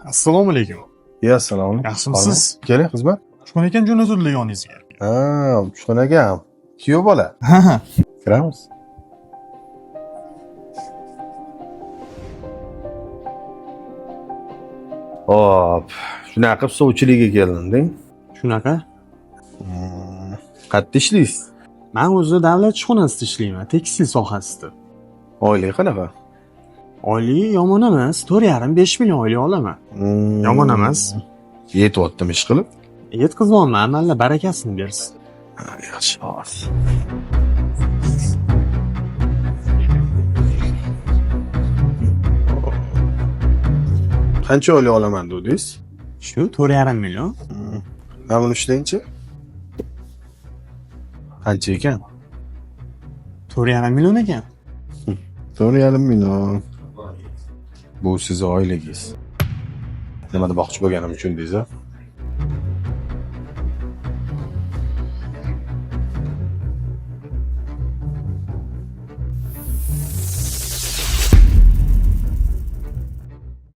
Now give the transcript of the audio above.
Assalomu alaykum. Ya, assalomu alaykum. Yaxshimisiz? Keling, xizmat. Uchqun akam jo'natuvdilar yoningizga. Ha, Uchqun akam. Kuyov bola. Ha. Kiramiz. Hop, shunaqa qilib sovchilikka keldim, Shunaqa. Qayerda ishlaysiz? Men o'zi davlat ishxonasida ishlayman, tekstil sohasida. Oylik qanaqa? Oyligi yomon emas, 4,5-5 million oylik olaman. Yomon emas. Yetyaptimi ish qilib? Yetkazyapman, amalla barakasini bersin. Yaxshi. Qancha oylik olaman dedingiz? Shu 4,5 million. Mana buni ushlangchi. Qancha ekan? 4,5 million ekan. 4,5 million. Bu sizni oyligingiz. Nima demoqchi bo'lganim tushundingiz a?